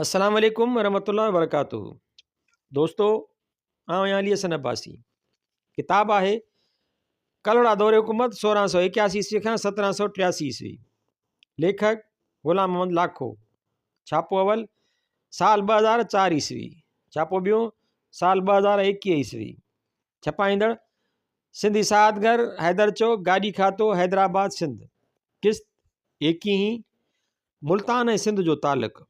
السلام عليڪم ورحمة الله وبرڪاته دوستو آئون آهيان علي حسن عباسي ڪتاب آهي ڪلهوڙا دور حڪومت 1681 عيسوي کان 1783 عيسوي ليکڪ غلام محمد لاکو ڇاپو اول سال 2004 عيسوي ڇاپو ٻيو سال 2021 عيسوي ڇپائيندڙ سنڌي ساعت گهر حيدر چوڪ گاڏي کاتو حيدرآباد سنڌ قسط ايڪيهين ملتان ۽ سنڌ جو تعلق،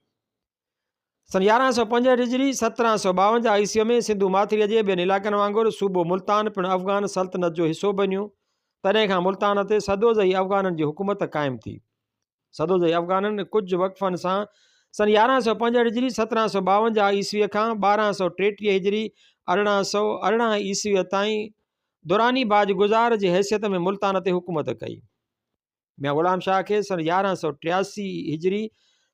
سن 1165 هجري، 1752 عيسويء ۾ سنڌو ماٿريء جي ٻين علائقن وانگر صوبو ملتان پڻ افغان سلطنت جو حصو بنيو. تڏهن کان ملتان تي سدوزئي افغانن جي حڪومت قائم ٿي. سدوزئي افغانن ڪجهه وقفن سان سن 1165 هجري، 1752 عيسويء کان 1233 هجري، 1818 عيسويء تائين دراني باج گذار جي حيثيت ۾ ملتان تي حڪومت ڪئي. ميان غلام شاهه کي سن 1183 هجري،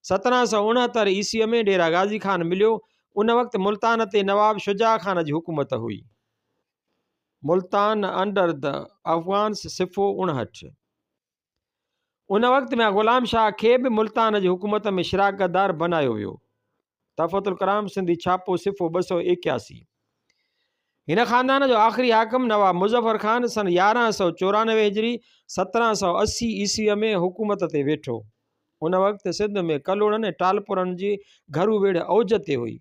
1769 عيسويء ۾ ڊيرا غازي خان مليو. ان وقت ملتان تي نواب شجاع خان جي حڪومت هئي. ملتان انڊر the Afghans صفحو 59. ان وقت ميان غلام شاهه کي به ملتان جي حڪومت ۾ شراڪت دار بنايو ويو. تحفة الڪرام سنڌي ڇاپو صفحو 281. هن خاندان جو آخري حاڪم نواب مظفر خان سن 1194 هجري، 1780 عيسويء ۾ حڪومت تي ويٺو. ان وقت سنڌ ۾ ڪلهوڙن ۽ ٽالپرن جي گهرو ويڙهه اوج تي هئي.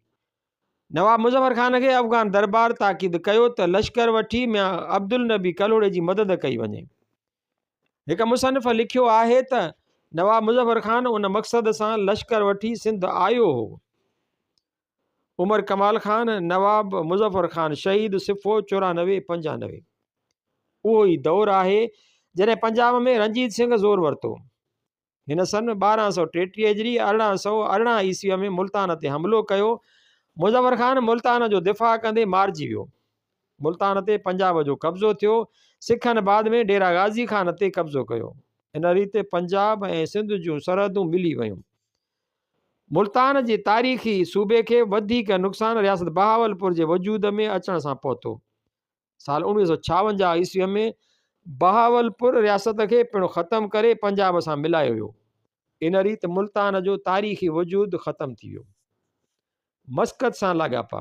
نواب مظفر خان کي افغان دربار تاڪيد ڪيو ته لشڪر وٺي ميان عبدالنبي ڪلهوڙي جي مدد ڪئي وڃي. هڪ مصنف لکيو آهي ته نواب مظفر خان ان مقصد سان لشڪر وٺي سنڌ آيو هو. عمر ڪمال خان، نواب مظفر خان شهيد صفحو 94 95. اهو ئي دور آهي جڏهن پنجاب ۾ رنجيت سنگهه زور ورتو. هن سن 1233 هجري 1818 عيسويء ۾ ملتان تي حملو ڪيو. مظفر خان ملتان جو دفاع ڪندي مارجي ويو. ملتان تي پنجاب جو قبضو ٿيو. سکن بعد ۾ ڊيرا غازي خان تي قبضو ڪيو. ان ريت پنجاب ۽ سنڌ جون سرحدون ملي ويون. ملتان جي تاريخي صوبي کي وڌيڪ نقصان رياست بهاولپور جي وجود ۾ اچڻ سان پهتو. سال 1956 عيسويء ۾ بهاولپور رياست کي پڻ ختم ڪري پنجاب سان ملايو ويو. ان ريت ملتان جو تاريخي وجود ختم ٿي ويو. مسقط سان لاڳاپا،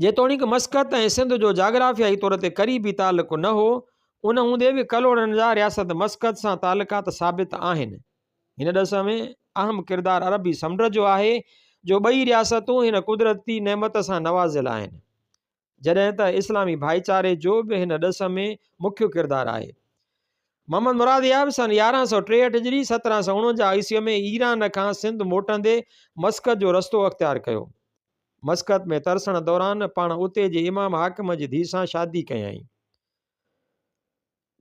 جيتوڻيڪ مسقط ۽ سنڌ جو جاگرافيائي طور تي قريبي تعلق نه هو، ان هوندي به ڪلهوڙن جا رياست مسقط سان تعلقات ثابت آهن. هن ڏس ۾ اهم ڪردار عربي سمنڊ جو آهي، جو ٻئي رياستون هن قدرتي نعمت سان نوازيل آهن. جڏهن ته اسلامي ڀائيچاري جو به هن ڏس ۾ مکيو ڪردار آهي. محمد مراد ياب سن 1163 هجري، 1749 عيسويء ۾ ايران کان سنڌ موٽندي مسقط جو رستو اختيار ڪيو. مسقط ۾ ترسڻ دوران پاڻ اتي جي امام حاڪم جي ڌيء سان شادي ڪيائين.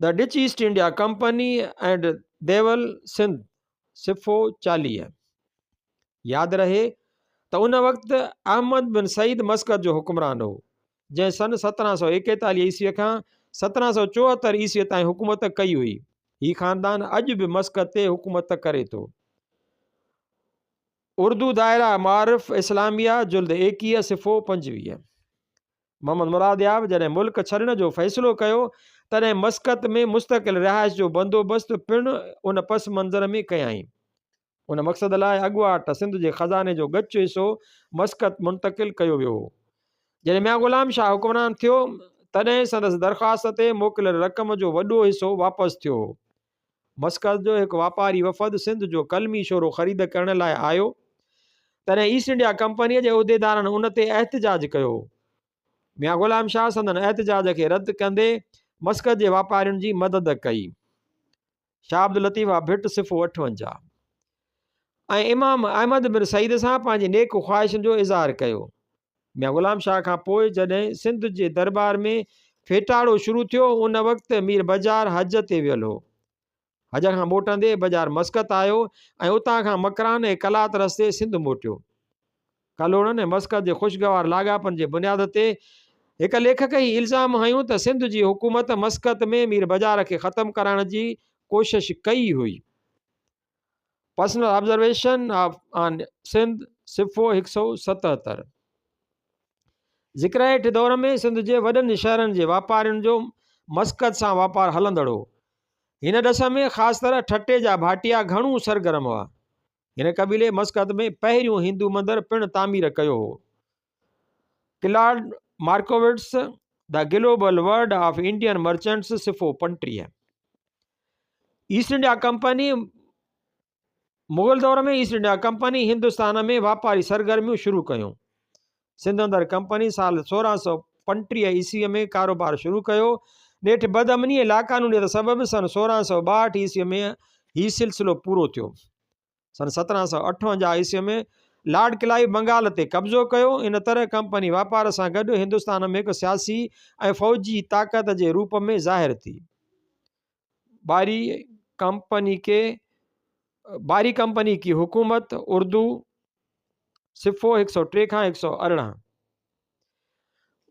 The Dutch East India Company and Deval Sindh صفحو 40. ياد رهي ته ان وقت احمد بن سعيد مسقط جو حڪمران هو، جنهن سن 1741 عيسويء کان 1774 عيسويء تائين حڪومت ڪئي هئي. هي خاندان اڄ به مسقط تي حڪومت ڪري ٿو. اردو دائره معارف اسلاميه جلد 21 صفحو 25. محمد مراد ياب جڏهن ملڪ ڇڏڻ جو فيصلو ڪيو، تڏهن مسقط ۾ مستقل رهائش جو بندوبست پڻ ان پس منظر ۾ ڪيائين. ان مقصد لاء اڳواٽ سنڌ جي خزاني جو ڳچ حصو مسقط منتقل ڪيو ويو هو. جڏهن ميان غلام شاهه حڪمران ٿيو، تڏهن سندس درخواست تي موڪليل رقم جو وڏو حصو واپس ٿيو هو. مسقط جو هڪ واپاري وفد سنڌ جو قلمي شورو خريد ڪرڻ لاء آيو، تڏهن ايسٽ انڊيا ڪمپنيء جي عهديدارن ان تي احتجاج ڪيو هو. ميان غلام شاهه سندن احتجاج کي رد ڪندي مسقط جي واپارين جي مدد ڪئي. شاهه عبداللطيف ڀٽ صفحو 58. ۽ امام احمد بن سعيد سان پنهنجي نيڪ خواهشن جو اظهار ڪيو. ميان غلام شاهه کان پوء جڏهن سنڌ جي درٻار ۾ ڦيٽاڙو شروع ٿيو، ان وقت مير بجار حج تي ويل هو. حج کان موٽندي بجار مسقط آيو ۽ اتان کان مڪران ۽ قلات رستي سنڌ موٽيو. ڪلهوڙن ۽ مسقط جي خوشگوار لاڳاپن جي بنياد تي هڪ ليکڪ هي الزام هنيو ته سنڌ جي حڪومت مسقط ۾ مير بجار کي ختم ڪرائڻ جي ڪوشش ڪئي هئي. Personal observation of on Sindh صفحو 177. ذڪر هيٺ دور ۾ سنڌ جي وڏن شهرن جي واپارين جو مسقط سان واپار هلندڙ هو. هن ڏس ۾ خاص طرح ٺٽي جا ڀاٽيا گهڻو سرگرم هئا. هن قبيلي مسقط ۾ پهريون هندو مندر پڻ تعمير ڪيو هو. Claude Markowitz, The Global World of Indian Merchants صفحو 35. ايسٽ انڊيا ڪمپني مغل دور ۾ ايسٽ انڊيا ڪمپني هندستان ۾ واپاري سرگرميون شروع ڪيون. سنڌ اندر ڪمپني سال 1635 عيسويء ۾ ڪاروبار شروع ڪيو. نيٺ بدامني ۽ لاقانونيت سبب سن 1662 عيسويء ۾ هي سلسلو پورو ٿيو. سن 1758 عيسويء ۾ لارڊ ڪلائيو بنگال تي قبضو ڪيو. ان طرح ڪمپني واپار سان گڏ هندستان ۾ هڪ سياسي ۽ فوجي طاقت جي روپ ۾ ظاهر ٿي. باري ڪمپني ڪي باري ڪمپني ڪي حڪومت اردو صفحو 103 کان 118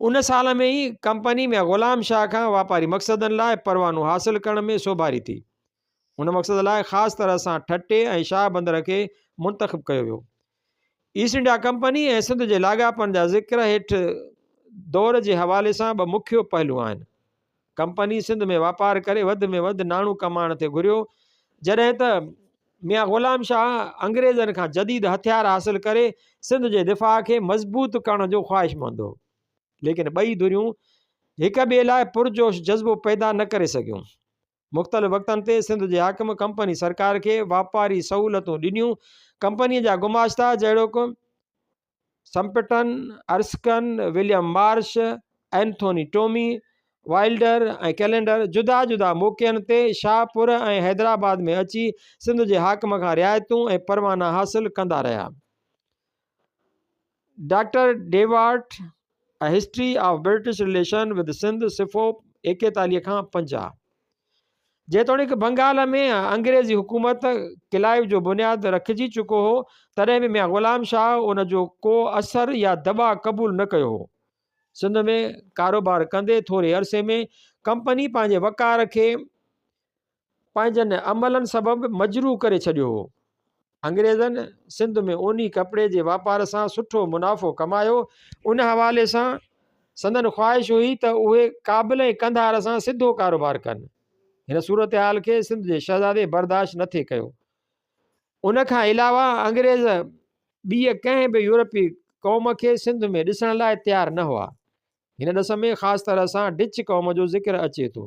ان سال ۾ ئي ڪمپني ۾ غلام شاهه کان واپاري مقصدن لاء پروانو حاصل ڪرڻ ۾ سوڀاري ٿي. ان مقصد لاء خاص طرح سان ٺٽي ۽ شاهه بندر کي منتخب ڪيو ويو. ايسٽ انڊيا ڪمپني ۽ سنڌ جي لاڳاپن جا ذڪر هيٺ دور جي حوالي سان ٻه مکيه پهلو آهن. ڪمپني سنڌ ۾ واپار ڪري وڌ ۾ وڌ ناڻو ڪمائڻ تي گهريو، جڏهن ته ميان غلام شاهه انگريزن کان جديد هٿيار حاصل ڪري سنڌ جي دفاع کي مضبوط ڪرڻ جو خواهشمند هو. ليڪن ٻئي ڌريون هڪ ٻئي لاء پرجوش جذبو پيدا نه ڪري سگهيون. مختلف وقتن تي سنڌ جي حاڪم ڪمپني سرڪار کي واپاري سهولتون ڏنيون. ڪمپنيء جا گماشتا جهڙوڪ Sumpton, Erskine, William Marsh, Anthony Twomey, Wilder ۽ Callender جدا جدا موقعن تي شاهپور ۽ حيدرآباد ۾ اچي سنڌ جي حاڪم کان رعايتون ۽ پروانا حاصل ڪندا رهيا. Doctor Dewart, A History of British Relation with Sindh صفحو 41 کان 50. جيتوڻيڪ بنگال ۾ انگريزي حڪومت ڪلائيو جو بنياد رکجي چڪو هو، تڏهن به ميان غلام شاهه ان جو ڪو اثر يا دٻاء قبول نه ڪيو هو. سنڌ ۾ ڪاروبار ڪندي ٿوري عرصي ۾ ڪمپني پنهنجي وقار کي پنهنجن عملن سبب مجروح ڪري ڇڏيو هو. انگريزن سنڌ ۾ اوني ڪپڙي جي واپار سان سٺو منافعو ڪمايو. ان حوالي سان سندن خواهش هئي ته اهي ڪابل ۽ قنڌار سان سڌو ڪاروبار ڪن. هن صورتحال کي سنڌ جي شهزادي برداشت نه ٿي ڪيو. ان کان علاوه انگريز ٻيء ڪنهن به يورپي قوم کي سنڌ ۾ ڏسڻ لاء تيار نه هئا. هن ڏس ۾ خاص طرح سان ڊچ قوم جو ذڪر اچي ٿو.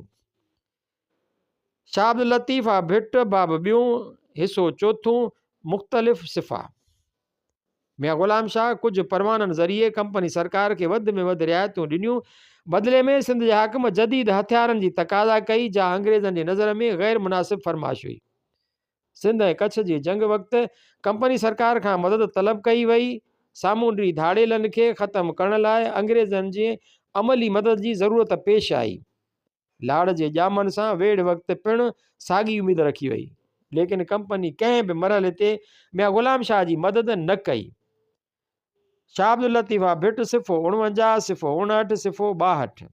شاهه عبداللطيف آ ڀٽ، باب ٻيون، حصو چوٿون، مختلف صفحا. ميان غلام شاهه ڪجهه پروانن ذريعي ڪمپني سرڪار کي وڌ ۾ وڌ رعايتون ڏنيون. بدلي ۾ سنڌ جي حاڪم جديد هٿيارن جي تقاضا ڪئي، جا انگريزن جي نظر ۾ غير مناسب فرمائش هئي. سنڌ ۽ ڪڇ جي جنگ وقت ڪمپني سرڪار کان مدد طلب ڪئي وئي. سامونڊي ڌاڙيلن کي ختم ڪرڻ لاء انگريزن جي عملي مدد جي ضرورت پيش آئي. لاڙ جي ڄامن سان ويڙهه وقت پڻ ساڳي اميد رکي وئي، ليڪن ڪمپني ڪنهن به مرحلي تي ميان غلام شاهه جي مدد نه ڪئي. شاهه عبداللطيف ڀٽ صفحو 49، صفحو 59، صفحو 62.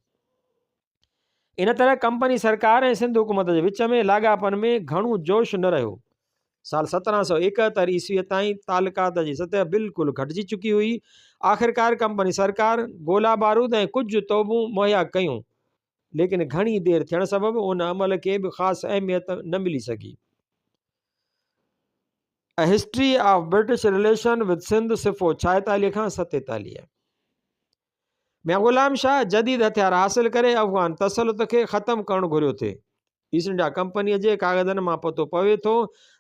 ان طرح ڪمپني سرڪار ۽ سنڌ حڪومت جي وچ ۾ لاڳاپن ۾ گهڻو جوش نه رهيو. سال 1771 عيسويء تائين تعلقات جي سطح بلڪل گهٽجي چڪي هئي. آخرڪار ڪمپني سرڪار گولا بارود ۽ ڪجهه توبون مهيا ڪيون، ليڪن گهڻي دير ٿيڻ سبب ان عمل کي به خاص اهميت نه ملي سگهي. A History of British Relation with Sindh صفحو 46 کان 47. ميان غلام شاهه جديد هٿيار حاصل ڪري افغان تسلط کي ختم ڪرڻ گهريو ٿي. ايسٽ انڊيا ڪمپنيء جي ڪاغذن مان پتو پوي ٿو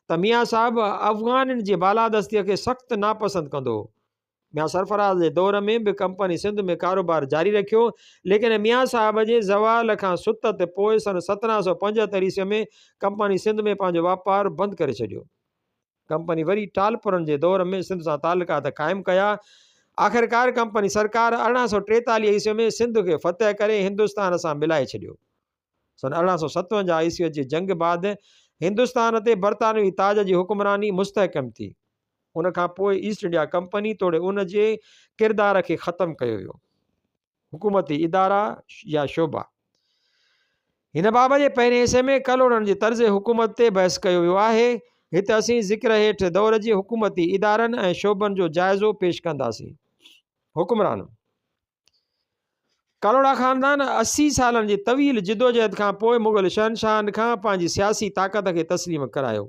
ته ميان صاحب افغانين جي بالادستيء کي سخت ناپسند ڪندو هو. ميان سرفراز جي دور ۾ به ڪمپني سنڌ ۾ ڪاروبار جاري رکيو، ليڪن ميان صاحب جي زوال کان ستت پوء سن 1775 عيسويء ۾ ڪمپني سنڌ ۾ پنهنجو واپار بند ڪري ڇڏيو. ڪمپني وري ٽالپرن جي دور ۾ سنڌ سان تعلقات قائم ڪيا. آخرڪار ڪمپني سرڪار 1843 عيسوي ۾ سنڌ کي فتح ڪري هندستان سان ملائي ڇڏيو. سن 1857 عيسوي جي جنگ بعد هندستان تي برطانوي تاج جي حڪمراني مستحڪم ٿي. ان کان پوء ايسٽ انڊيا ڪمپني توڙي ان جي ڪردار کي ختم ڪيو ويو. حڪومتي ادارا يا شعبا. هن باب جي پهرين حصي ۾ ڪلهوڙن جي طرز حڪومت تي بحث ڪيو ويو آهي. هت اسين ذڪر هيٺ دور جي حڪومتي ادارن ۽ شعبن جو جائزو پيش ڪنداسين. حڪمران ڪلهوڙا خاندان 80 سالن جي طويل جدوجهد کان پوء مغل شهنشاهن کان پنهنجي سياسي طاقت کي تسليم ڪرايو.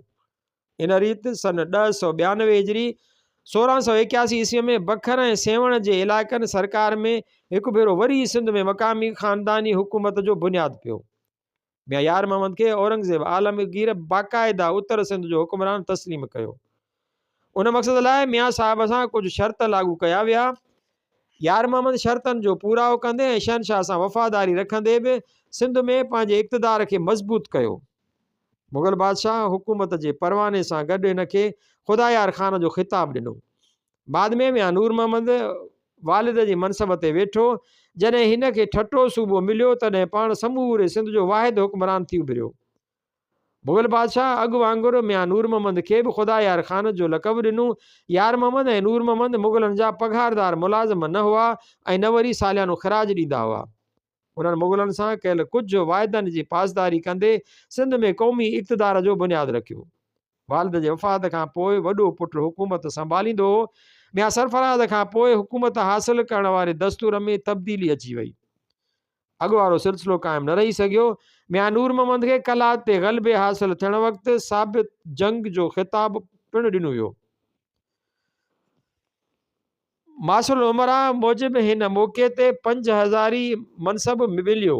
ان ريت سن 1092 هجري، 1681 عيسويء ۾ بکر ۽ سيوهڻ جي علائقن سرڪار ۾ هڪ ڀيرو وري سنڌ ۾ مقامي خانداني حڪومت جو بنياد پيو. ميان يار محمد کي اورنگزيب عالمگير باقاعده اتر سنڌ جو حڪمران تسليم ڪيو. ان مقصد لاء ميان صاحب سان ڪجهه شرط لاڳو ڪيا ويا. يار محمد شرطن جو پورائو ڪندي ۽ شهنشاهه سان وفاداري رکندي به سنڌ ۾ پنهنجي اقتدار کي مضبوط ڪيو. مغل بادشاهه حڪومت جي پرواني سان گڏ هن کي خدا يار خان جو خطاب ڏنو. بعد ۾ ميان نور محمد والد جي منصب تي ويٺو. جڏهن هن کي ٺٽو صوبو مليو تڏهن پاڻ سموري سنڌ جو واحد حڪمران ٿي اڀريو. مغل بادشاهه اڳ وانگر ميان نور محمد کي به خدا يار خان جو لقب ڏنو. يار محمد ۽ نور محمد مغلن جا پگهاردار ملازم نه هئا ۽ نه وري ساليانو خراج ڏيندا هئا. انهن مغلن سان ڪيل ڪجهه واعدن جي پاسداري ڪندي سنڌ ۾ قومي اقتدار جو بنياد رکيو. والد جي وفات کان پوء وڏو پٽ حڪومت سنڀاليندو هو. ميان سرفراز کان پوء حڪومت حاصل ڪرڻ واري دستور ۾ تبديلي اچي وئي. اڳ وارو سلسلو قائم نه رهي سگهيو. ميان نور محمد کي قلات تي غلبي حاصل ٿيڻ وقت ثابت جنگ جو خطاب پڻ ڏنو ويو. ماثر الامراء موجب هن موقعي تي پنج هزاري منصب مليو.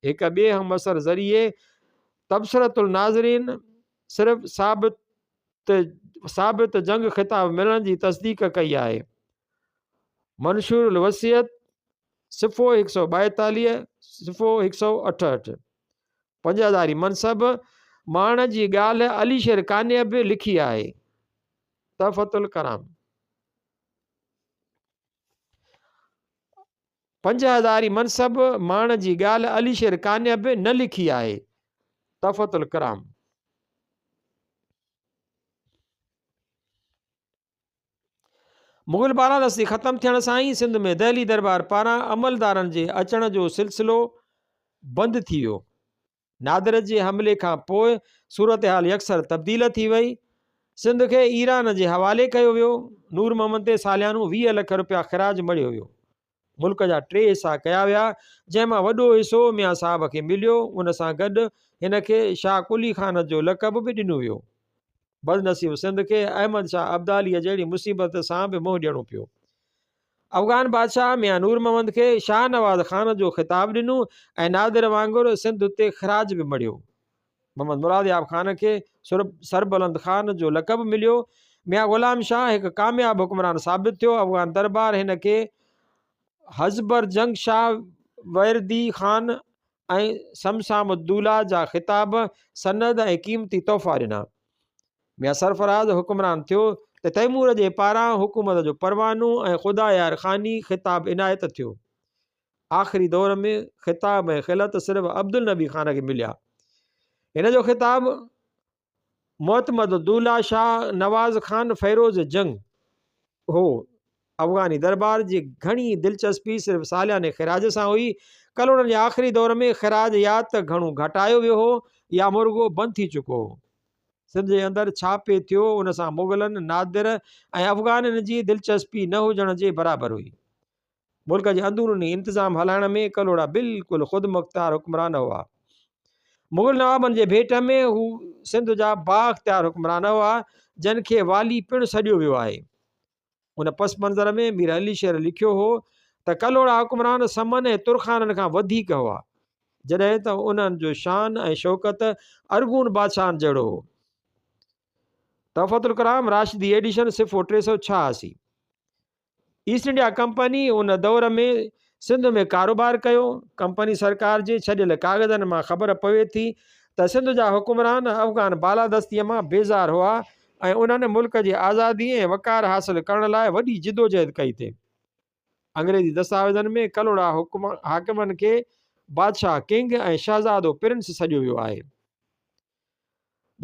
هڪ ٻئي همعصر ذريعي تبصرة الناظرين صرف ثابت ثابت جنگ خطاب ملڻ جي تصديق ڪئي آهي. منشور الوصيت صفحو 142، صفحو 168. پنج هزاري منصب ماڻڻ جي ڳالهه علي شير قانع به لکي آهي. تحفة الڪرام. پنج هزاري منصب ماڻڻ جي ڳالهه علي شير قانع به نه لکي آهي. تحفة الڪرام. مغل بالادستي ختم ٿيڻ سان ئي سنڌ ۾ دهلي دربار پاران عملدارن جي اچڻ جو سلسلو بند ٿي ويو. نادر جي حملي کان پوء صورتحال يڪسر تبديل ٿي وئي. سنڌ کي ايران جي حوالي ڪيو ويو. نور محمد تي ساليانو 20 لک رپيا خراج مڙهيو ويو. ملڪ جا ٽي حصا ڪيا ويا، جنهن مان وڏو حصو ميان صاحب کي مليو. ان سان گڏ هن کي شاهه قلي خان جو لقب به ڏنو ويو. بدنصيب سنڌ کي احمد شاهه ابداليء جهڙي مصيبت سان به منهن ڏيڻو پيو. افغان بادشاهه ميان نور محمد کي شاهنواز خان جو خطاب ڏنو ۽ نادر وانگر سنڌ تي خراج به مڙهيو. محمد مراد ياب خان کي سربلند خان جو لقب مليو. ميان غلام شاهه هڪ ڪامياب حڪمران ثابت ٿيو. افغان دربار هن کي حزبر جنگ شاهه ويردي خان ۽ صمصام الدوله جا خطاب، سند ۽ قيمتي تحفا ڏنا. ميان سرفراز حڪمران ٿيو ته تيمور جي پاران حڪومت جو پروانو ۽ خدا يار خاني خطاب عنايت ٿيو. آخري دور ۾ خطاب ۽ خلعت صرف عبدالنبي خان کي مليا. هن جو خطاب معتمد الدوله شاهه نواز خان فيروز جنگ هو. افغاني دربار جي گهڻي دلچسپي صرف سالياني خراج سان هئي. ڪلهوڙن جي آخري دور ۾ خراج يا ته گهڻو گهٽايو ويو هو يا مرڳو بند ٿي چڪو هو. سنڌ جي اندر ڇا پئي ٿيو ان سان مغلن، نادر ۽ افغانين جي دلچسپي نه هجڻ جي برابر هئي. ملڪ جي اندروني انتظام هلائڻ ۾ ڪلهوڙا بلڪل خودمختيار حڪمران هئا. مغل نوابن جي ڀيٽ ۾ هو سنڌ جا بااختيار حڪمران هئا، جن کي والي پڻ سڏيو ويو آهي. ان پس منظر ۾ مير علي شير لکيو هو ته ڪلهوڙا حڪمران سمن ۽ ترخانن کان وڌيڪ هئا، جڏهن ته انهن جو شان ۽ شوڪت ارغون بادشاهن جهڙو هو. تحفة الڪرام راشدي ايڊيشن صفحو 386. ايسٽ انڊيا ڪمپني ان دور ۾ سنڌ ۾ ڪاروبار ڪيو. ڪمپني سرڪار جي ڇڏيل ڪاغذن مان خبر پوي ٿي ته سنڌ جا حڪمران افغان بالادستيء مان بيزار هئا ۽ انهن ملڪ جي آزادي ۽ وقار حاصل ڪرڻ لاء وڏي جدوجهد ڪئي ٿي. انگريزي دستاويزن ۾ ڪلهوڙا حاڪمن کي بادشاهه ڪنگ ۽ شهزادو پرنس سڏيو ويو آهي.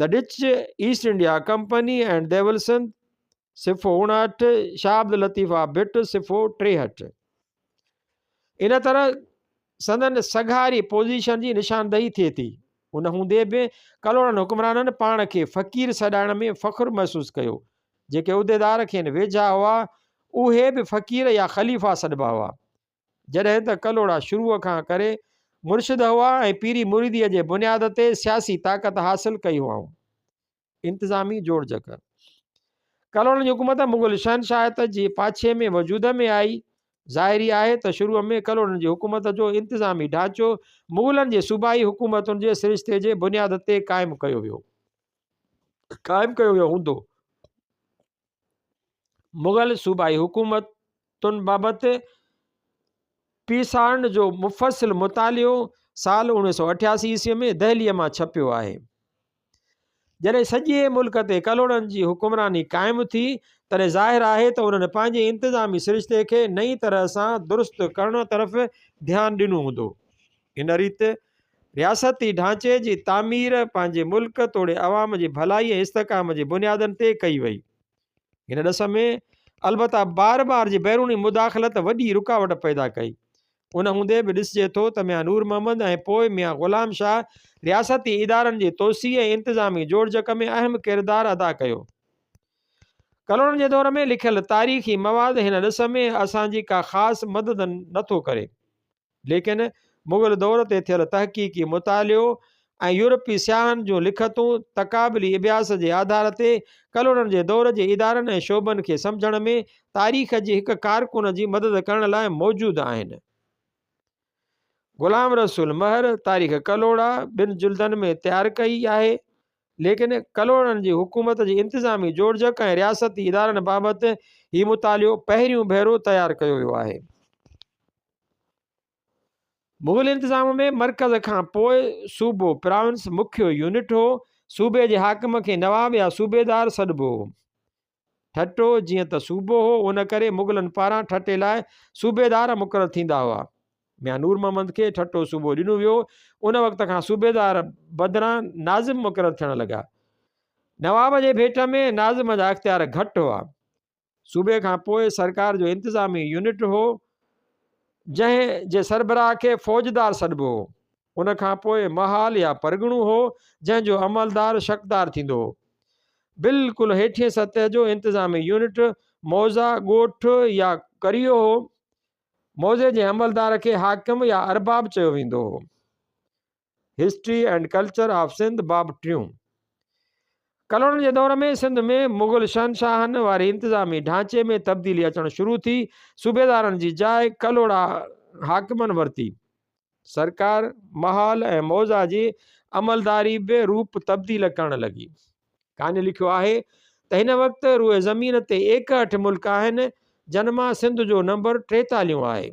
The Dutch East India Company and Deval Sindh, صفحو 59، Shah Abdul Latif آف ڀٽ، صفحو 63. ان طرح سندن سگهاري پوزيشن جي نشاندهي ٿئي ٿي. ان هوندي به ڪلهوڙن حڪمرانن پاڻ کي فقير سڏائڻ ۾ فخر محسوس ڪيو. جيڪي عهديدار کين ويجها هئا، اهي به فقير يا خليفا سڏبا هئا. جڏهن ته ڪلهوڙا شروع کان ڪري مرشد هئا ۽ پيري مريديء جي بنياد تي سياسي طاقت حاصل ڪئي هئائون. انتظامي جوڙجڪ. ڪلهوڙن جي حڪومت مغل شهنشاهيت جي پاڇي ۾ وجود ۾ آئي. ظاهري آهي ته شروع ۾ ڪلهوڙن جي حڪومت جو انتظامي ڍانچو مغلن جي صوبائي حڪومتن جي سرشتي جي بنياد تي قائم ڪيو ويو. قائم ڪيو ويو هوندو. مغل صوبائي حڪومتن بابت پيسارن جو مفصل مطالعو سال 1988 عيسوي ۾ دهليء مان ڇپيو آهي. جڏهن سڄي ملڪ تي ڪلهوڙن جي حڪمراني قائم ٿي، تڏهن ظاهر آهي ته انهن پنهنجي انتظامي سرشتي کي نئين طرح سان درست ڪرڻ طرف ڌيان ڏنو هوندو. ان ريت رياستي ڍانچي جي تعمير پنهنجي ملڪ توڙي عوام جي ڀلائي ۽ استحڪام جي بنيادن تي ڪئي وئي. هن ڏس ۾ البته بار بار جي بيروني مداخلت وڏي رڪاوٽ پيدا ڪئي. ان هوندي به ڏسجي ٿو ته ميان نور محمد ۽ پوء ميان غلام شاهه رياستي ادارن جي توسيع ۽ انتظامي جوڙجڪ ۾ اهم ڪردار ادا ڪيو. ڪلهوڙن جي دور ۾ لکيل تاريخي مواد هن ڏس ۾ اسان جي ڪا خاص مدد نٿو ڪري. ليڪن مغل دور تي ٿيل تحقيقي مطالعو ۽ يورپي سياحن جون لکتون تقابلي اڀياس جي آڌار تي ڪلهوڙن جي دور جي ادارن ۽ شعبن کي سمجهڻ ۾ تاريخ جي هڪ ڪارڪن جي مدد ڪرڻ لاء موجود آهن. غلام رسول مهر تاريخ ڪلهوڙا ٻن جلدن ۾ تيار ڪئي آهي. ليڪن ڪلهوڙن جي حڪومت جي انتظامي جوڙجڪ ۽ رياستي ادارن بابت هي مطالعو پهريون ڀيرو تيار ڪيو ويو آهي. مغل انتظام ۾ مرڪز کان پوء صوبو، Province، مکيو يونٽ هو. صوبي جي حاڪم کي نواب يا صوبيدار سڏبو هو. ٺٽو جيئن ته صوبو هو، ان ڪري مغلن پاران ٺٽي لاء صوبيدار مقرر ٿيندا هئا. ميان نور محمد کي ٺٽو صوبو ڏنو ويو. ان وقت کان صوبيدار بدران ناظم مقرر ٿيڻ لڳا. نواب جي ڀيٽ ۾ ناظم جا اختيار گهٽ هئا. صوبي کان پوء سرڪار جو انتظامي يونٽ هو، جنهن جي سربراهه کي فوجدار سڏبو هو. ان کان پوء محال يا پرڳڻو هو، جنهن جو عملدار شقدار ٿيندو هو. بلڪل هيٺين سطح جو انتظامي يونٽ موضع، ڳوٺ يا قريو هو. موضع جي عملدار کي حاڪم يا ارباب چيو ويندو هو. History and culture of Sindh باب ٽيون. ڪلهوڙن جي دور ۾ سنڌ ۾ مغل شهنشاهن واري انتظامي ڍانچي ۾ تبديلي اچڻ شروع ٿي. صوبيدارن جي جاء ڪلهوڙا حاڪمن ورتي. سرڪار، محال ۽ موضع جي عملداري به روپ تبديل ڪرڻ لڳي. ڪاني لکيو آهي ته هن وقت روء زمين تي 61 ملڪ آهن، جن مان سنڌ جو نمبر ٽيتاليهون آهي.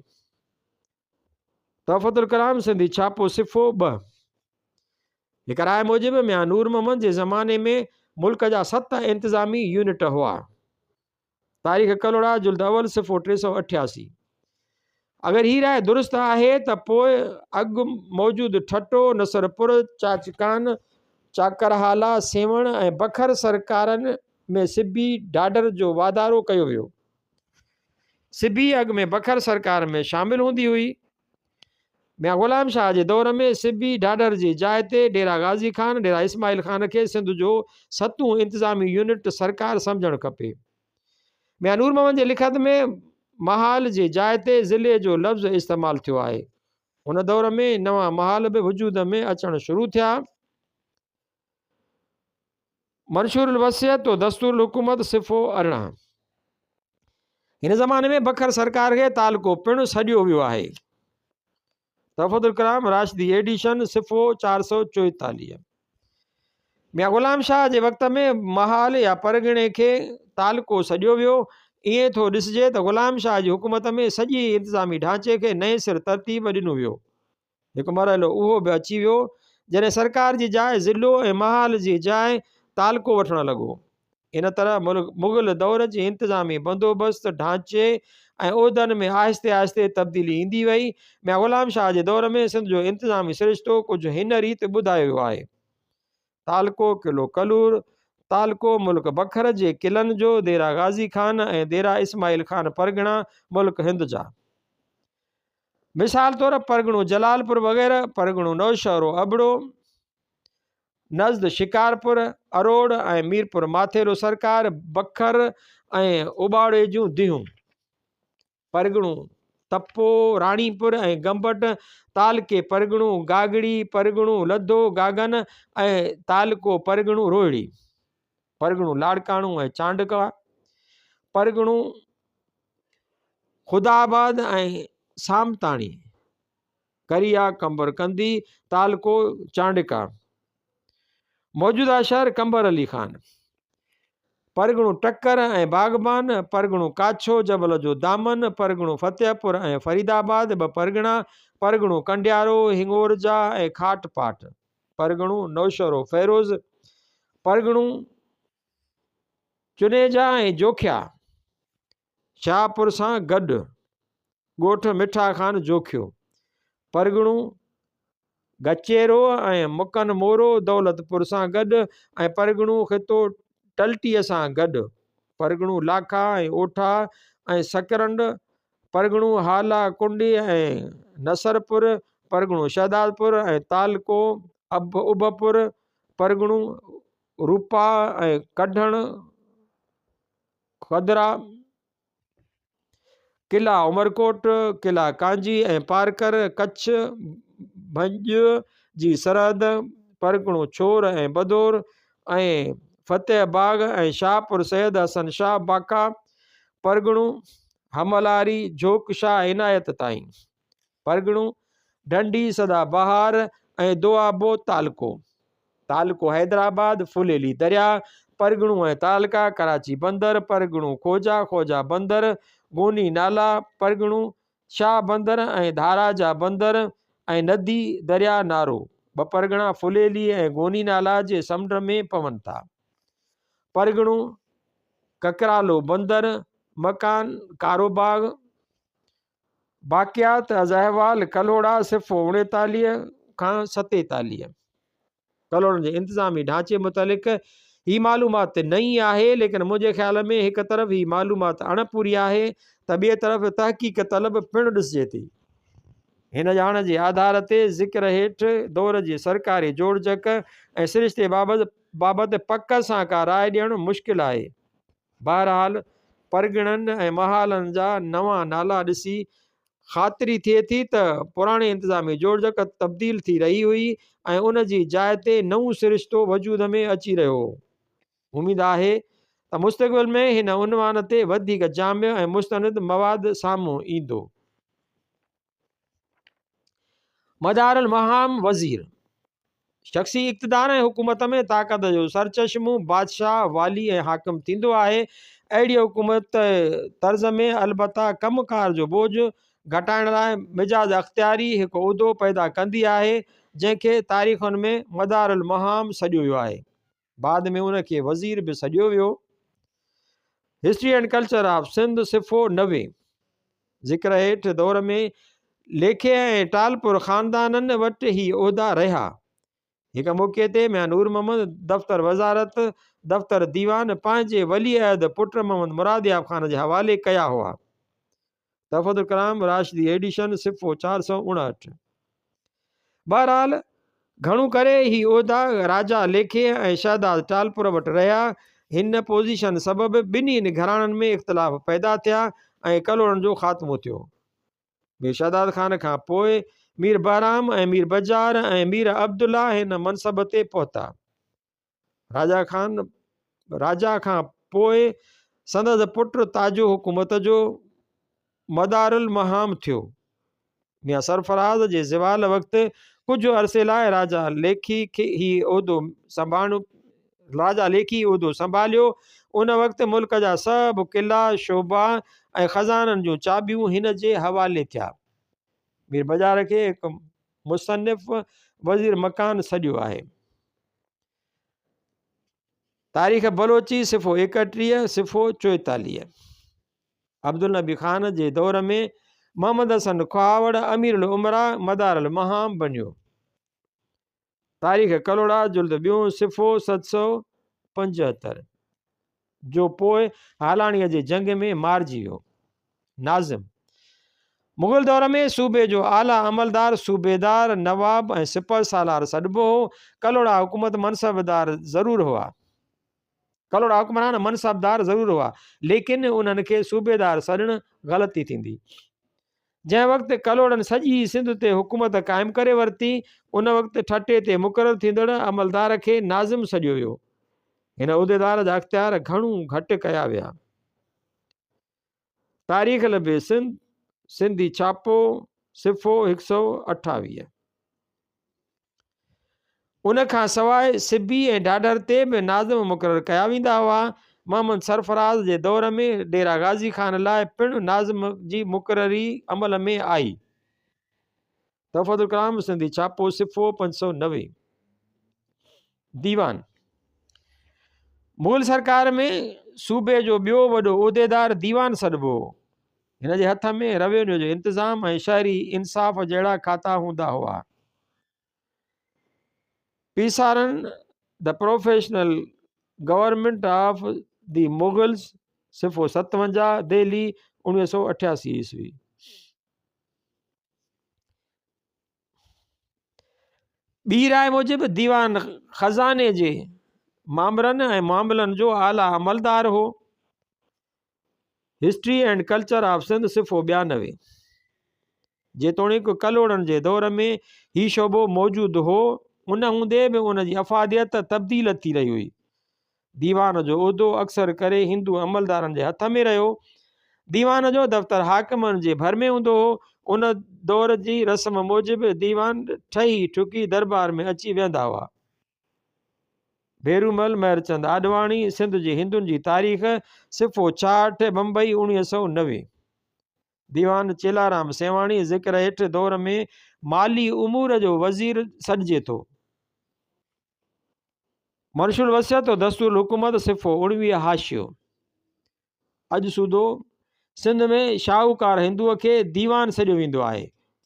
تحفة الڪرام سنڌي ڇاپو صفحو 2. هڪ راء موجب ميان نور محمد جي زماني ۾ ملڪ جا ست انتظامي يونٽ هئا. تاريخ ڪلهوڙا جلد اول صفحو 388. اگر هي راء درست آهي ته پوء اڳ موجود ٺٽو، نصرپور، چاچڪان، چاڪر هالا، سيوهڻ ۽ بکر سرڪارن ۾ سبي ڍاڍر جو واڌارو ڪيو ويو. سبي اڳ ۾ بکر سرڪار ۾ شامل هوندي هئي. ميان غلام شاهه جي دور ۾ سبي ڍاڍر جي جاء تي ڊيرا غازي خان، ڊيرا اسماعيل خان کي سنڌ جو ستون انتظامي يونٽ سرڪار سمجهڻ کپي. ميان نور محمد جي لکت ۾ محال جي جاء تي ضلعي جو لفظ استعمال ٿيو آهي. ان دور ۾ نوان محال به وجود ۾ اچڻ شروع ٿيا. منشور الوصيت و دستور الحڪومت صفحو 18. هن زماني ۾ بکر سرڪار کي تعلقو پڻ سڏيو ويو آهي. تحفة الڪرام راشدي ايڊيشن صفحو 444. ميان غلام شاهه جي وقت ۾ محال يا پرڳڻي کي تعلقو سڏيو ويو. ائين ٿو ڏسجي ته غلام شاهه جي حڪومت ۾ سڄي انتظامي ڍانچي کي نئين سر ترتيب ڏنو ويو. هڪ مرحلو اهو به اچي ويو، جڏهن سرڪار جي جاء ضلعو ۽ محال جي جاء تعلقو وٺڻ لڳو. ان طرح مغل دور جي انتظامي بندوبست، ڍانچي ۽ عهدن ۾ آهستي آهستي تبديلي ايندي وئي. ميان غلام شاهه جي دور ۾ سنڌ جو انتظامي سرشتو ڪجهه هن ريت ٻڌايو ويو آهي. تعلقو قلعو ڪلور، تعلقو ملڪ بکر جي قلعن جو، ديرا غازي خان ۽ ديرا اسماعيل خان پرڳڻا ملڪ هند جا. مثال طور پرڳڻو جلالپور وغيره، پرڳڻو نوشهرو ابڙو، نزد شڪارپور، اروڙ ۽ ميرپور ماٿيلو سرڪار، بکر ۽ اٻاڙي جون ديهون، پرڳڻو تپو، راڻيپور ۽ گمبٽ، تعلقي پرڳڻو گاگڙي، پرڳڻو لڌو گاگن ۽ تعلقو پرڳڻو روهڙي. پرڳڻو لاڙڪاڻو ۽ چانڊڪا، پرڳڻو خدا آباد ۽ سامتاڻي، ڪريا قمبر ڪندي، تعلقو چانڊڪا، موجوده شهر قمبر علي خان، پرڳڻو ٽڪر ۽ باغبان، پرڳڻو ڪاڇو جبل جو دامن، پرڳڻو فتح پور ۽ فريد آباد، ٻه پرڳڻا، پرڳڻو ڪنڊيارو، هڱورجا ۽ کاٽ پاٽ، پرڳڻو نوشهرو فيروز، پرڳڻو چنيجا ۽ جوکيا، شاهپور سان گڏ، ڳوٺ مٺا خان جوکيو، پرڳڻو گچيرو ۽ مڪن مورو دولتپور سان گڏ ۽ پرڳڻو خطو ٽلٽيء سان گڏ، پرڳڻو لاکا ۽ اوٺا ۽ سڪرنڊ، پرڳڻو هالا ڪنڊي ۽ نصرپور، پرڳڻو شهدادپور ۽ تعلقو اڀپور، پرڳڻو روپا ۽ ڪڍڻ خدرا. قلعا عمرڪوٽ، قلعا ڪانجي ۽ پارڪر، ڪڇ، ڀڄ جي سرحد، پرڳڻو ڇور ۽ بدور ۽ فتح باغ ۽ شاهپور سيد حسن شاهه باقا، پرڳڻو حملاري جھوڪ شاهه عنايت تائين، پرڳڻو ڍنڍي سدا بهار ۽ دوآبو تعلقو. تعلقو حيدرآباد، ڦليلي درياء، پرڳڻو ۽ تعلقا، ڪراچي بندر، پرڳڻو کوجا، خوجا بندر، گوني نالا، پرڳڻو شاهه بندر ۽ ڌاراجا بندر ۽ ندي درياء نارو، ٻه پرڳڻا ڦليلي ۽ گوني نالا جي سمنڊ ۾ پون ٿا. پرڳڻو ڪڪرالو بندر، مڪان ڪاروباغ، باقيات از احوال ڪلهوڙا صفحو 39 کان 47. ڪلهوڙن جي انتظامي ڍانچي متعلق هي معلومات نئين آهي، ليڪن منهنجي خيال ۾ هڪ طرف هي معلومات اڻ پوري آهي ته ٻئي طرف تحقيق طلب پڻ ڏسجي ٿي. هن ڄاڻ جي آڌار تي ذڪر هيٺ دور جي سرڪاري جوڙجڪ ۽ سرشتي بابت پڪ سان ڪا راء ڏيڻ مشڪل آهي. بهرحال پرڳڻن ۽ محالن جا نوان نالا ڏسي خاطري ٿئي ٿي ته پراڻي انتظامي جوڙجڪ تبديل ٿي رهي هئي ۽ ان جي جاء تي نئون سرشتو وجود ۾ اچي رهيو هو. اميد آهي ته مستقبل ۾ هن عنوان تي وڌيڪ جامع ۽ مستند مواد سامهون ايندو. مدار المهام وزير، شخصي اقتدار ۽ حڪومت ۾ طاقت جو سرچشمو بادشاهه، والي ۽ حاڪم ٿيندو آهي. اهڙيء حڪومت طرز ۾ البته ڪم ڪار جو بوجهه گهٽائڻ لاء مجاز اختياري هڪ عهدو پيدا ڪندي آهي، جنهن کي تاريخن ۾ مدار المهام سڏيو ويو آهي. بعد ۾ ان کي وزير به سڏيو ويو. History and culture of Sindh صفحو 90. ذڪر هيٺ دور ۾ ليکي ۽ ٽالپر خاندانن وٽ هي عهدا رهيا. هڪ موقعي تي ميان نور محمد دفتر وزارت، دفتر ديوان پنهنجي ولي عهد پٽ محمد مراد ياب خان جي حوالي ڪيا هئا. تحفة الڪرام راشدي ايڊيشن صفحو 459. بهرحال گهڻو ڪري هي عهدا راجا ليکي ۽ شهداد ٽالپر وٽ رهيا. هن پوزيشن سبب ٻنهي گهراڻن ۾ اختلاف پيدا ٿيا ۽ ڪلهوڙن جو خاتمو ٿيو. مير شهداد خان کان پوء مير بهرام ۽ مير بجار ۽ مير عبدالله هن منصب تي پهتا. راجا خان راجا کان پوء سندس پٽ تاجو حڪومت جو مدارالمهام ٿيو. ميان سرفراز جي زوال وقت ڪجهه عرصي لاء راجا ليکي کي هي عهدو سنڀالڻو راجا ليکي عهدو سنڀاليو. ان وقت ملڪ جا سڀ قلعا، شعبا ۽ خزانن جون چاٻيون هن جي حوالي ٿيا. مير بجار کي هڪ مصنف وزير مڪان سڏيو آهي. تاريخ بلوچي صفحو 31، صفحو 44. عبدالنبي خان جي دور ۾ محمد حسن کهاوڙ امير الامراء مدار المهام بنيو. تاريخ ڪلهوڙا جلد ٻيون صفحو 775. جو پوء هالاڻيء جي جنگ ۾ مارجي ويو. ناظم، مغل دور ۾ صوبي جو اعليٰ عملدار صوبيدار، نواب ۽ سپهه سالار سڏبو هو. ڪلهوڙا حڪومت منصبدار ضرور هئا. ڪلهوڙا حڪمران منصبدار ضرور هئا، ليڪن انهن کي صوبيدار سڏڻ غلطي ٿيندي. جنهن وقت ڪلهوڙن سڄي سنڌ تي حڪومت قائم ڪري ورتي، ان وقت ٺٽي تي مقرر ٿيندڙ عملدار کي ناظم سڏيو ويو. هن عهديدار جا اختيار گهڻو گهٽ ڪيا ويا. تاريخ لڀي سنڌ، سنڌي ڇاپو، صفحو 128. ان کان سواء سبي ۽ ڍاڍر تي به ناظم مقرر ڪيا ويندا هئا. محمد سرفراز جي دور ۾ ڊيرا غازي خان لاء پڻ ناظم جي مقرري عمل ۾ آئي. تحفة الڪرام سنڌي ڇاپو صفحو 590. ديوان مغل سرڪار ۾ صوبي جو ٻيو وڏو عهديدار ديوان سڏبو هو. هن جي هٿ ۾ روينيو جو انتظام ۽ شهري انصاف جهڙا کاتا هوندا هئا. پيسارن The Professional Government of the Mughals صفحو 57 دهلي 1988 عيسوي. ٻي راء موجب ديوان خزاني جي مامرن ۽ معاملن جو اعليٰ عملدار هو. History and culture of Sindh صفحو 92. جيتوڻيڪ ڪلهوڙن جي دور ۾ هي شعبو موجود هو، ان هوندي به ان جي افاديت تبديل ٿي رهي هئي. ديوان جو عهدو اڪثر ڪري هندو عملدارن جي هٿ ۾ رهيو. ديوان جو دفتر حاڪمن جي ڀر ۾ هوندو هو. ان دور جي رسم موجب ديوان ٺهي ٺڪي دربار ۾ اچي ويهندا هئا. ڀيرومل مهرچند آڏواڻي، سنڌ جي هندن جي تاريخ، صفحو 66، بمبئي، 1990. ديوان چيلارام سيوهاڻي ذڪر هيٺ دور ۾ مالي امور جو وزير سڏجي ٿو. منشور الوصيت و دستور الحڪومت صفحو 19 حاشيو اڄ سوڌو سنڌ ۾ شاهوڪار هندوء کي ديوان سڏيو ويندو آهي.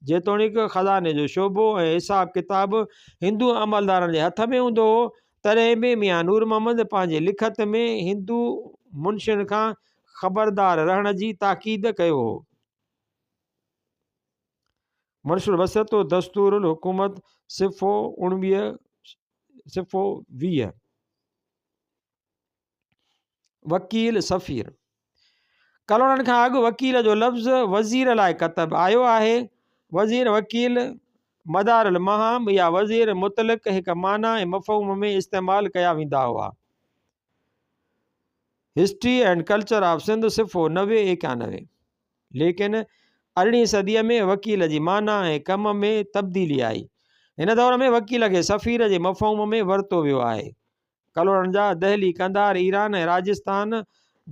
جيتوڻيڪ خزاني جو شعبو ۽ حساب ڪتاب هندو عملدارن جي هٿ ۾ هوندو هو، تڏهن به ميان نور محمد پنهنجي لکت ۾ هندو منشين کان خبردار رهڻ جي تاڪيد ڪيو هو. منشور الوصيت و دستور الحڪومت صفحو 19 صفحو 20. وڪيل سفير ڪلهوڙن کان اڳ وڪيل جو لفظ وزير لاء ڪتب آيو آهي. وزير وڪيل مدار المهام يا وزير مطلق هڪ معنيٰ ۽ مفهوم ۾ استعمال ڪيا ويندا هئا. History and culture of Sindh صفحو 90 91. ليڪن ارڙهين صديء ۾ وڪيل جي معنيٰ ۽ ڪم ۾ تبديلي آئي. هن دور ۾ وڪيل کي سفير جي مفهوم ۾ ورتو ويو آهي. ڪلهوڙن جا دهلي، قنڌار، ايران ۽ راجستان،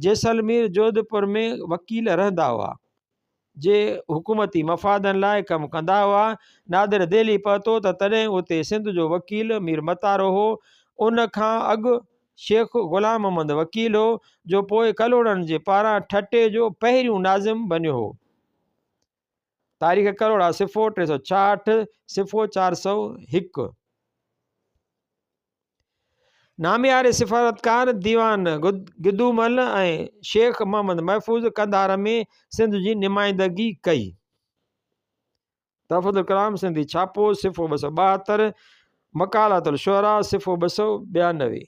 جيسلمير، جوڌپور ۾ وڪيل رهندا هئا، جي حڪومتي مفادن لاء ڪم ڪندا هئا. نادر دهلي پهتو ته تڏهن اتي سنڌ جو وڪيل مير متارو هو. ان کان اڳ شيخ غلام محمد وڪيل هو، جو پوء ڪلهوڙن جي پاران ٺٽي جو پهريون ناظم بنيو هو. تاريخ ڪلهوڙا صفحو 366، صفحو 401. نامياري سفارتڪار ديوان گدومل ۽ شيخ محمد محفوظ قنڌار ۾ سنڌ جي نمائندگي ڪئي. تحفة الڪرام سنڌي ڇاپو، صفحو 272، مقالات الشعراء، صفحو 292.